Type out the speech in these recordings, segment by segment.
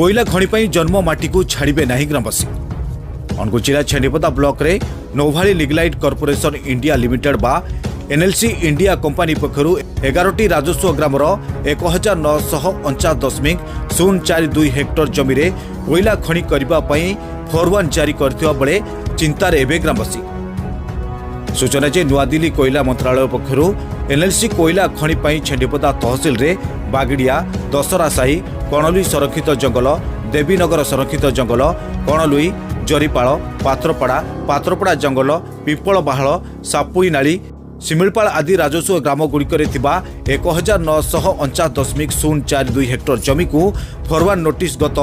କୋଇଲା ଖଣି ପାଇଁ ଜନ୍ମ ମାଟିକୁ ଛାଡ଼ିବେ ନାହିଁ ଗ୍ରାମବାସୀ। ଅନୁଗୁଳ ଜିଲ୍ଲା ଛେଣ୍ଡିପଦା ବ୍ଲକରେ ନୋଭାଳି ଲିଗ୍ନାଇଟ୍ କର୍ପୋରେସନ ଇଣ୍ଡିଆ ଲିମିଟେଡ୍ ବା ଏନ୍ଏଲ୍ସି ଇଣ୍ଡିଆ କମ୍ପାନୀ ପକ୍ଷରୁ 11ଟି ରାଜସ୍ୱ ଗ୍ରାମର 1949.042 ହେକ୍ଟର ଜମିରେ କୋଇଲା ଖଣି କରିବା ପାଇଁ ଫୋରୱାନ୍ ଜାରି କରିଥିବା ବେଳେ ଚିନ୍ତାରେ ଏବେ ଗ୍ରାମବାସୀ। ସୂଚନା ଯେ, ନୂଆଦିଲ୍ଲୀ କୋଇଲା ମନ୍ତ୍ରାଳୟ ପକ୍ଷରୁ ଏନ୍ଏଲ୍ସି କୋଇଲା ଖଣି ପାଇଁ ଛେଣ୍ଡିପଦା ତହସିଲରେ ବାଗିଡ଼ିଆ, ଦଶରା ସାହି, କଣଲୁଇ ସଂରକ୍ଷିତ ଜଙ୍ଗଲ, ଦେବୀନଗର ସଂରକ୍ଷିତ ଜଙ୍ଗଲ, କଣଲୁଇ, ଜରିପାଳ, ପାତ୍ରପଡ଼ା, ପାତ୍ରପଡ଼ା ଜଙ୍ଗଲ, ପିପଳବାହାଳ, ସାପୁଇନାଳି, ଶିମିଳିପାଳ ଆଦି ରାଜସ୍ୱ ଗ୍ରାମଗୁଡ଼ିକରେ ଥିବା 1949.042 ହେକ୍ଟର ଜମିକୁ ଫରୱାର୍ଡ ନୋଟିସ୍ ଗତ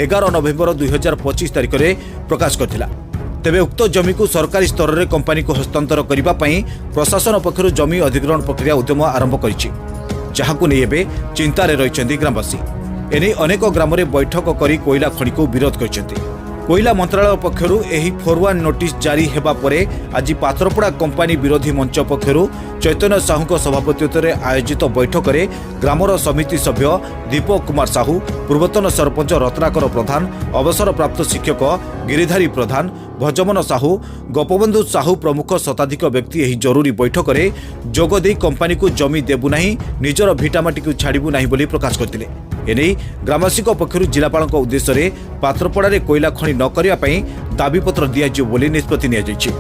11 ନଭେମ୍ବର 2025 ତାରିଖରେ ପ୍ରକାଶ କରିଥିଲା। ତେବେ ଉକ୍ତ ଜମିକୁ ସରକାରୀ ସ୍ତରରେ କମ୍ପାନୀକୁ ହସ୍ତାନ୍ତର କରିବା ପାଇଁ ପ୍ରଶାସନ ପକ୍ଷରୁ ଜମି ଅଧିଗ୍ରହଣ ପ୍ରକ୍ରିୟା ଉଦ୍ୟମ ଆରମ୍ଭ କରିଛି, ଯାହାକୁ ନେଇ ଏବେ ଚିନ୍ତାରେ ରହିଛନ୍ତି ଗ୍ରାମବାସୀ। ଏନେଇ ଅନେକ ଗ୍ରାମରେ ବୈଠକ କରି କୋଇଲା ଖଣିକୁ ବିରୋଧ କରିଛନ୍ତି। କୋଇଲା ମନ୍ତ୍ରାଳୟ ପକ୍ଷରୁ ଏହି ଫରୱାର୍ଡ ନୋଟିସ୍ ଜାରି ହେବା ପରେ ଆଜି ପାତ୍ରପଡ଼ା କମ୍ପାନୀ ବିରୋଧୀ ମଞ୍ଚ ପକ୍ଷରୁ ଚୈତନ୍ୟ ସାହୁଙ୍କ ସଭାପତିତ୍ୱରେ ଆୟୋଜିତ ବୈଠକରେ ଗ୍ରାମର ସମିତି ସଭ୍ୟ ଦୀପକ କୁମାର ସାହୁ, ପୂର୍ବତନ ସରପଞ୍ଚ ରତ୍ନାକର ପ୍ରଧାନ, ଅବସରପ୍ରାପ୍ତ ଶିକ୍ଷକ ଗିରିଧାରୀ ପ୍ରଧାନ, ଭଜମନ ସାହୁ, ଗୋପବନ୍ଧୁ ସାହୁ ପ୍ରମୁଖ ଶତାଧିକ ବ୍ୟକ୍ତି ଏହି ଜରୁରୀ ବୈଠକରେ ଯୋଗ ଦେଇ କମ୍ପାନୀକୁ ଜମି ଦେବୁ ନାହିଁ, ନିଜର ଭିଟାମାଟିକୁ ଛାଡ଼ିବୁ ନାହିଁ ବୋଲି ପ୍ରକାଶ କରିଥିଲେ। ଏନେଇ ଗ୍ରାମବାସୀଙ୍କ ପକ୍ଷରୁ ଜିଲ୍ଲାପାଳଙ୍କ ଉଦ୍ଦେଶ୍ୟରେ ପାତ୍ରପଡ଼ାରେ କୋଇଲା ଖଣି ନ କରିବା ପାଇଁ ଦାବିପତ୍ର ଦିଆଯିବ ବୋଲି ନିଷ୍ପତ୍ତି ନିଆଯାଇଛି।